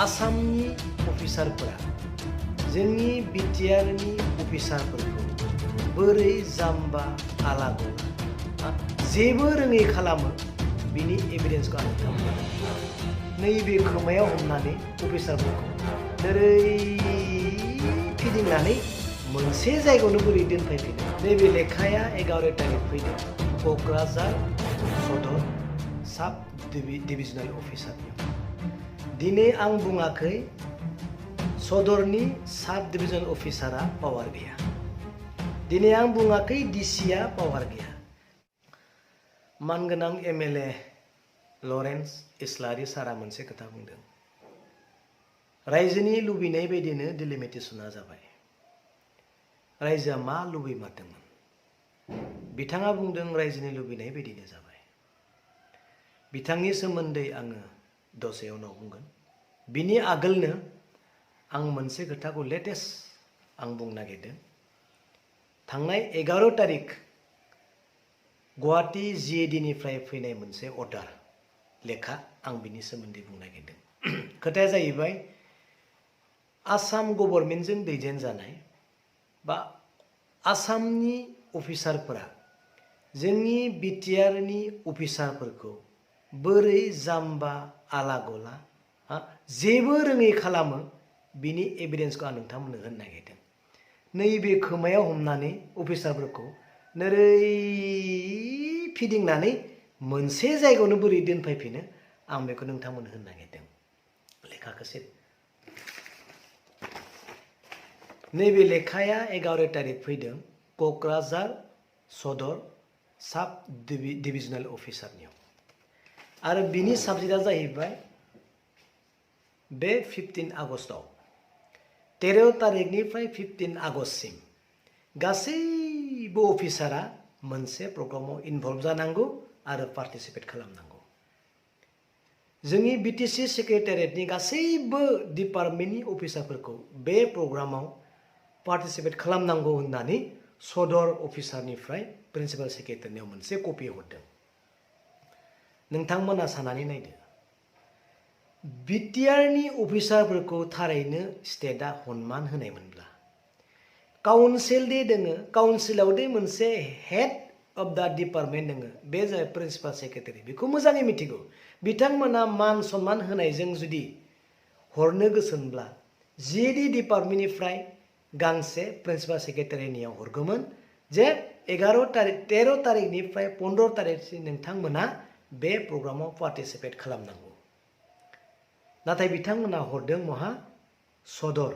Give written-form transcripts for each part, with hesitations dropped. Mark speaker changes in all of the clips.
Speaker 1: आसामनि अफिसारफोरा जोंनि बिटिआरनि अफिसारफोरखौ बोरै जाम्बा आला-गला जेबो रोङै खालामो बिनि एभिडेन्सखौ आं नोंथांमोननो नैबे खोमायाव हमनानै अफिसारफोरखौ ओरै फिदिंनानै मोनसे जायगायावनो बोरै दोनफैफिनो। नैबे लेखाया 11 तारिख फैदों क'क्राझार सदर साब डिभिजनेल अफिसारनियाव। दिनै आं बुङाखै सदरनि साब डिभिजनेल अफिसारा पावार गैया। दिनै आं बुङाखै डिसिआ पावार गैया। मानगोनां एमएलए लरेन्स इस्लारि सारा मोनसे खोथा बुंदों। रायजोनि लुबैनाय बायदिनो डिलिमिटेसना जाबाय। रायजोआ मा लुबैमारदोंमोन? बिथाङा बुंदों रायजोनि लुबैनाय बायदिनो जाबाय। बिथांनि सोमोन्दै आङो दसे उनाव बुंगोन। बिनि आगोलनो आं मोनसे खोथाखौ लेटेस्ट आं बुंनो नागिरदों। थांनाय 11 तारिख गुवाहाटी जिएडिनिफ्राय फैनाय मोनसे अर्डार लेखा आं बिनि सोमोन्दै बुंनो नागिरदों। खोथाया जाहैबाय आसाम गभर्नमेन्टजों दैदेनजानाय बा आसामनि अफिसारफोरा जोंनि बिटिआरनि अफिसारफोरखौ बोरै जाम्बा आला-गला जेबो रोङै खालामो बिनि एभिडेन्सखौ आं नोंथांमोननो होनो नागिरदों। नैबे खोमायाव हमनानै अफिसारफोरखौ ओरै फिदिंनानै मोनसे जायगायावनो बोरै दोनफैफिनो आं बेखौ नोंथांमोननो होनो नागिरदों। लेखाखौसो नैबे लेखाया 11 तारिख फैदों क'क्राझार सदर साब डिभिजनेल अफिसारनियाव आरो बिनि साबजेक्टआ जाहैबाय बे 15 आगस्टआव 13 तारिखनिफ्राय 15 आगस्टसिम गासैबो अफिसारा मोनसे प्रग्रामाव इनभल्भ जानांगौ आरो पार्टिसिपेट खालामनांगौ। जोंनि बिटिसि सेक्रेटारियेटनि गासैबो डिपार्टमेन्टनि अफिसारफोरखौ बे प्रग्रामाव पार्टिसिपेट खालामनांगौ होननानै सदर अफिसारनिफ्राय प्रिन्सिपाल सेक्रेटारिनियाव मोनसे कपि हरदों। नोंथांमोना साननानै नायदो बिटिआरनि अफिसारफोरखौ थारैनो स्टेटआ सनमान होनायमोनब्ला काउन्सिल दे दोङो, काउन्सिलाव दे मोनसे हेड अफ दा डिपार्टमेन्ट दोङो, बे जाबाय प्रिन्सिपाल सेक्रेटारि। बेखौ मोजाङै मिथिगौ। बिथांमोना मान सन्मान होनायजों जुदि हरनो गोसोब्ला जिएडि डिपार्टमेन्टनिफ्राय गांसे प्रिन्सिपाल सेक्रेटारिनियाव हरगौमोन जे 13 तारिखनिफ्राय 15 तारिखसिम नोंथांमोना बे प्रग्रामाव पार्टिसिपेट खालामनांगौ। नाथाय बिथांमोना हरदों महा? सदर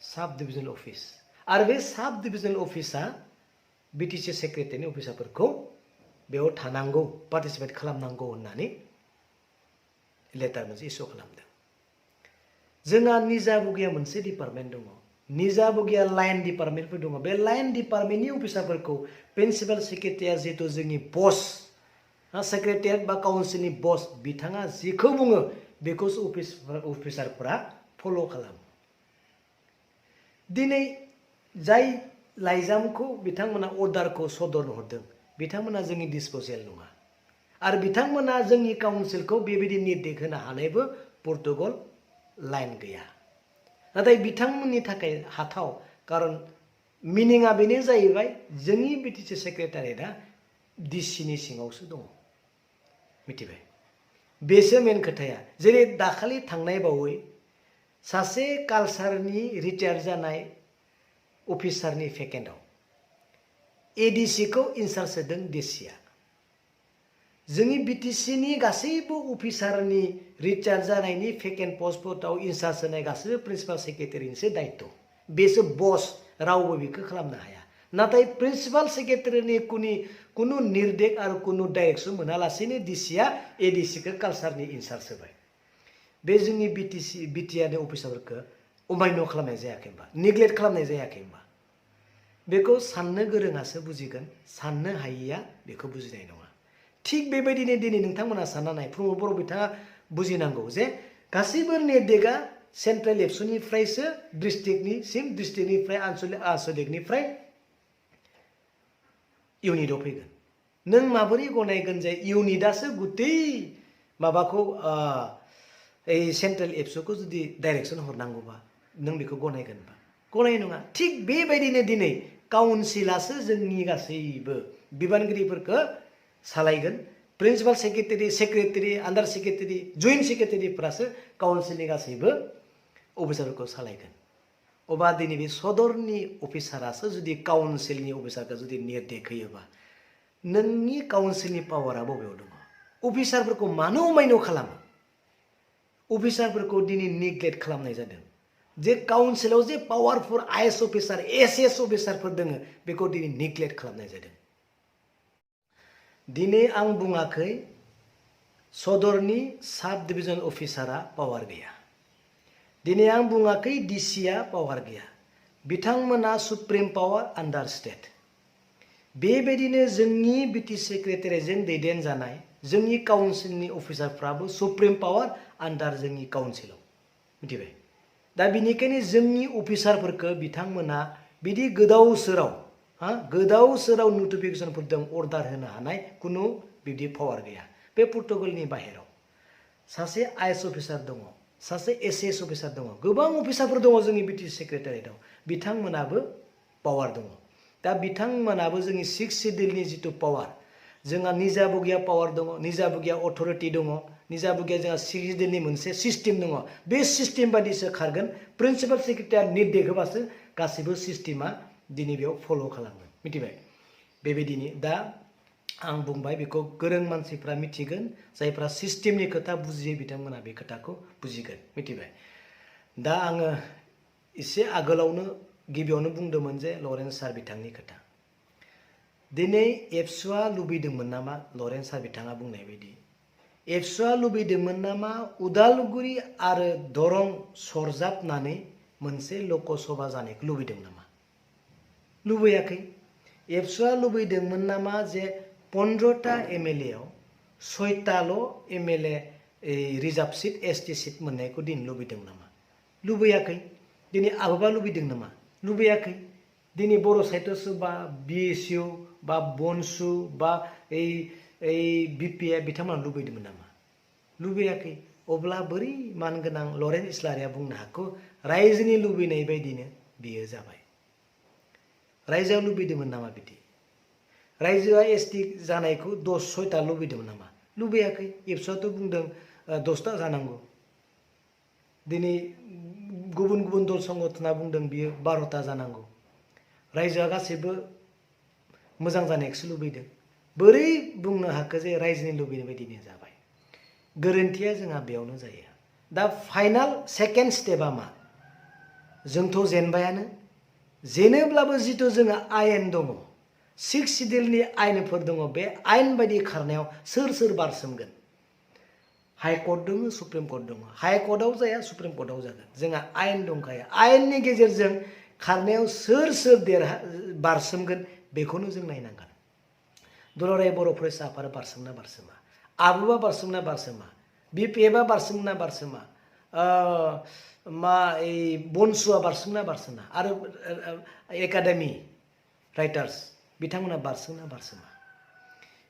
Speaker 1: साब डिभिजनेल अफिस। आरो बे साब डिभिजनेल अफिसा बिटिसि सेक्रेटारिनि अफिसारफोरखौ बेयाव थानांगौ, पार्टिसिपेट खालामनांगौ होननानै लेटार मोनसे इस्यु खालामदों। जोंहा निजाबुगिया मोनसे डिपार्टमेन्ट दङ, निजाबुगिया लाइन डिपार्टमेन्टफोर दङ। बे लाइन डिपार्टमेन्टनि अफिसारफोरखौ प्रिन्सिपाल सेक्रेटारिया जिहेतु जोंनि बस, सेक्रेटारियेट बा काउन्सिलनि बस, बिथाङा जिखौ बुङो बेखौसो अफिसारफोरा फल' खालामो। दिनै जाय लाइजामखौ बिथांमोना अर्डारखौ सदरनो हरदों बिथांमोना जोंनि डिसप'जेल नङा आरो बिथांमोना जोंनि काउन्सिलखौ बेबायदि निर्देश होनो हानायबो पर्टुगल लाइन गैया। नाथाय बिथांमोननि थाखाय हाथाव, खारन मिनिङा बेनो जाहैबाय जोंनि बिटिसि सेक्रेटारियेटआ डिसिनि सिङावसो दङ। मिथिबाय? बेसो मेन खोथाया। जेरै दाखालि थांनाय बावै सासे कालसारनि रिटायार जानाय अफिसारनि भेकेन्टआव एडिसिखौ इनचार्ज होदों डिसिआ। जोंनि बिटिसिनि गासैबो अफिसारनि रिटायार जानायनि भेकेन्ट पस्टफोराव इनचार्ज होनाय गासैबो प्रिन्सिपाल सेक्रेटारिनिसो दायित्व। बेसो बस, रावबो बेखौ खालामनो हाया। नाथाय प्रिन्सिपाल सेक्रेटारिनि कुनु निर्देश आरो कुनु डाइरेक्सन मोनालासेनो डिसिआ एडिसिखौ कालसारनि इनचार्ज होबाय। बे जोंनि बिटिआरनि अफिसारफोरखौ अमान्य खालामनाय जायाखै होनबा, नेग्लेक्ट खालामनाय जायाखै होनबा? बेखौ साननो गोरोङासो बुजिगोन, साननो हायिया बेखौ बुजिनाय नङा। थिग बेबायदिनो दिनै नोंथांमोना सानना नाय, प्रमद बर' बिथाङा बुजिनांगौ जे गासैबो निर्देशआ सेन्ट्रेल एबसुनिफ्रायसो डिस्ट्रिक्टनिसिम, डिस्ट्रिक्टनिफ्राय आनसलिकनिफ्राय इउनिटआव फैगोन। नों माबोरै गनायगोन जे इउनिटआसो गुतै माबाखौ सेन्ट्रेल एबसुखौ जुदि डाइरेक्सन हरनांगौबा नों बेखौ गनायगोनबा गनाय नङा थिग बेबायदिनो दिनै काउन्सिलासो जोंनि गासैबो बिबानगिरिफोरखौ सालायगोन प्रिन्सिपाल सेक्रेटारि सेक्रेटारि आन्डार सेक्रेटारि जइन्ट सेक्रेटारिफ्रासो काउन्सिलनि गासैबो अफिसारफोरखौ सालायगोन अबा दिनै बे सदरनि अफिसारासो जुदि काउन्सिलनि अफिसारखौ जुदि निर्देश होयोबा नोंनि काउन्सिलनि पावारा बबेयाव दङ अफिसारफोरखौ मानो अमायनो खालामो अफिसारफोरखौ दिनै निग्लेक्ट खालामनाय जादों जे काउन्सिलाव जे पावारफुल आइएस अफिसार एसएस अफिसारफोर दङ बेखौ दिनै निग्लेक्ट खालामनाय जादों दिनै आं बुङाखै सदरनि साब डिभिजन अफिसारा पावार गैया दिनै आं बुङाखै डिसिआ पावार गैया बिथांमोना सुप्रिम पावार आन्डार स्टेट बेबायदिनो जोंनि बिटि सेक्रेटारिजों दैदेनजानाय जोंनि काउन्सिलनि अफिसारफ्राबो सुप्रिम पावार आन्डार जोंनि काउन्सिलाव मिथिबाय दा बिनिखायनो जोंनि अफिसारफोरखौ बिथांमोना बिदि गोदाव सोराव नटिफिकेसनफोर दं अर्डार होनो हानाय कुनु बिदि पावार गैया बे प्रोटोकलनि बाहेराव सासे आइएस अफिसार दङ सासे एसएस अफिसार दङ गोबां अफिसारफोर दङ जोंनि बिटि सेक्रेटारियाव बिथांमोनाबो पावार दङ दा बिथांमोनाबो जोंनि 6 सिडिउलनि जितु पावार जोंहा निजा बगिया पावार दङ निजा बगिया अथरिटि दङ निजा बगिया जोंहा 6 सिडिउलनि मोनसे सिस्टेम दङ बे सिस्टेम बायदिसो खारगोन प्रिन्सिपाल सेक्रेटारिया निर्देश होबासो गासैबो सिस्टेमा दिनै बेयाव फल' खालामगोन मिथिबाय बेबायदिनो दा आं बुंबाय बेखौ गोरों मानसिफ्रा मिथिगोन जायफ्रा सिस्टेमनि खोथा बुजियो बिथांमोना बे खोथाखौ बुजिगोन मिथिबाय दा आङो एसे आगोलावनो गिबियावनो बुंदोंमोन जे लरेन्स सार बिथांनि खोथा दिनै एबसुआ लुबैदोंमोन नामा लरेन्स सार बिथाङा बुंनाय बायदि एबसुआ लुबैदोंमोन नामा उदालगुरि आरो दरं सरजाबनानै मोनसे लकसभा जानायखौ लुबैदों नामा लुबैयाखै एबसुआ लुबैदोंमोन नामा जे 15टा एमएलए आव 6टाल' MLA reserve seat ST seat मोननायखौ दिन लुबैदों नामा लुबैयाखै दिनै आबोबा लुबैदों नामा लुबैयाखै दिनै बर' साहित्य सभा बिएसइउ बा बनसु बा बिपिए बिथांमोना लुबैदोंमोन नामा लुबैयाखै अब्ला बोरै मानगोनां लरेन्स इस्लारिया बुंनो हाखौ रायजोनि लुबैनाय बायदिनो बियो जाबाय रायजोआ लुबैदोंमोन नामा बिदि रायजोआ एसटी जानायखौ 6टा लुबैदोंमोन नामा लुबैयाखै एबसुआथ' बुंदों 10टा जानांगौ दिनै गुबुन गुबुन दल संगठना बुंदों बियो 12टा जानांगौ रायजोआ गासैबो मोजां जानायखौसो लुबैदों बोरै बुंनो हाखो जे रायजोनि लुबैनाय बायदिनो जाबाय गोरोन्थिया जोंहा बेयावनो जायो दा फाइनाल सेकेन्ड स्टेपआ मा जोंथ' जेनबायानो जेनोब्लाबो जितु जोंहा आयेन दङ 6 सिडिउलनि आयेनफोर दङ बे आयेन बायदि खारनायाव सोर बारसोमगोन हाइकर्ट दङ सुप्रिम कर्ट दङ हाइकर्टआव जाया सुप्रिम कर्टआव जागोन जोंहा आयेन दंखायो आयेननि गेजेरजों खारनायाव सोर बारसोमगोन बेखौनो जों नायनांगोन दुलाराय बर' फरायसा आफादा बारसोमना बारसोमा आबुबा बारसोमना बारसोमा बिपिएफआ बारसोमना बारसोमा बनसुआ बारसोमना बारसोमा आरो एकाडेमि राइटार्स बिथांमोना बारसोमना बारसोमा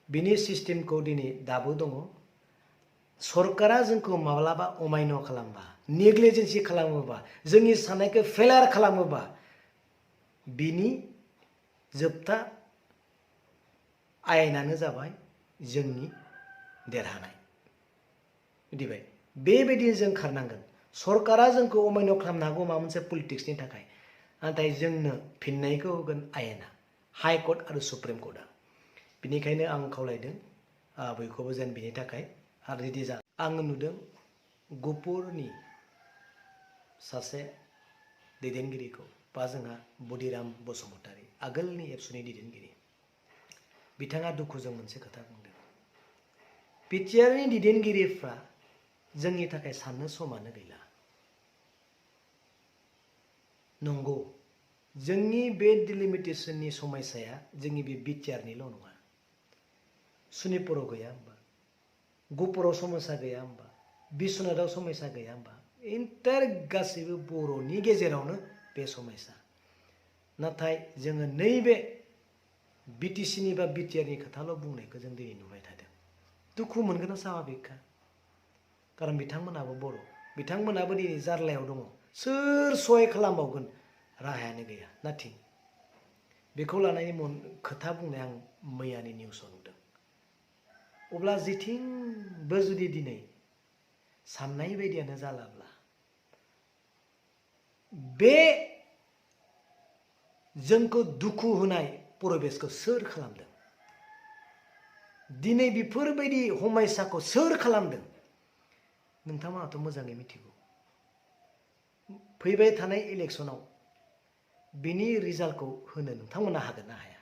Speaker 1: बिनि सिस्टेमखौ दिनै दाबो दङ सरकारा जोंखौ माब्लाबा अमायन' खालामबा नेग्लिजेन्सि खालामोबा जोंनि साननायखौ फेलार खालामोबा बिनि जोबथा आयेनानो जाबाय जोंनि देरहानाय मिथिबाय बेबायदि जों खारनांगोन सरकारा जोंखौ अमायन' खालामनो हागौ माबा मोनसे पलिटिक्सनि थाखाय नाथाय जोंनो फिननायखौ होगोन आयेना हाइकर्ट आरो सुप्रिम कर्टआ बिनिखायनो आं खावलायदों बयखौबो जेन बिनि थाखाय आरो रेडि जा आङो नुदों गहपुरनि सासे दैदेनगिरिखौ बा जोंहा बुदिराम बसुमतारी आगोलनि एबसुनि दैदेनगिरि बिथाङा दुखुजों मोनसे खोथा बुंदों बिटिआरनि दैदेनगिरिफ्रा जोंनि थाखाय साननो समानो गैला नंगौ जोंनि बे डिलिमिटेसननि समस्याया जोंनि बे बिटिआरनिल' नङा सनितपुराव गैया होमबा गहपुराव समस्या गैया होमबा बिश्वनाथाव समस्या गैया होमबा इन्टार गासैबो बर'नि गेजेरावनो बे समस्या नाथाय जोङो नैबे बिटिसिनि बा बिटिआरनि खोथाल' बुंनायखौ जों दिनै नुबाय थादों दुखु मोनगोन साभाबिकखा खारन बिथांमोनाबो बर', बिथांमोनाबो दिनै जार्लायाव दङ। सोर सहाय खालामबावगोन राहायानो गैया, नाथिं। बेखौ लानानै खोथा बुंनाय आं मैयानि निउसाव नुदों। अब्ला जेथिंबो जुदि दिनै साननाय बायदियानो जालाब्ला बे जोंखौ दुखु होनाय परिबेसखौ सोर खालामदों? दिनै बेफोरबायदि हमायसाखौ सोर खालामदों? नोंथांमोनाथ' मोजाङै मिथिगौ। फैबाय थानाय इलेक्सनाव बिनि रिजाल्टखौ होनो नोंथांमोना हागोन ना हाया?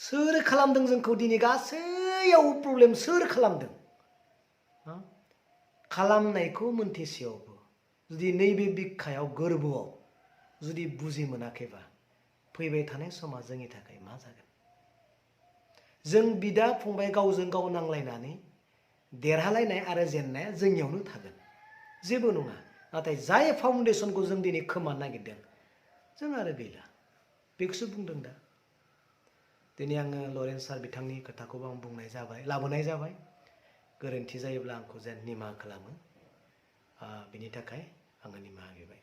Speaker 1: सोर खालामदों जोंखौ दिनै गासैयाव प्रब्लेम सोर खालामदों? खालामनायखौ मोनथिसेयावबो जुदि नैबे बिखायाव गोरबोआव जुदि बुजि मोनाखैबा फैबाय थानाय समा जोंनि थाखाय मा जागोन? जों बिदा फंबाय गावजों गाव नांलायनानै देरहालायनाय आरो जेननाया जोंनियावनो थागोन, जेबो नङा। नाथाय जाय फाउन्डेसनखौ जों दिनै खोमानो नागिरदों जों आरो गैला। बेखौसो बुंदों दा। दिनै आङो लरेन्स सार बिथांनि खोथाखौबो आं लाबोनाय जाबाय। गोरोन्थि जायोब्ला आंखौ जेन निमाहा खालामो, बिनि थाखाय आङो निमाहा बिबाय।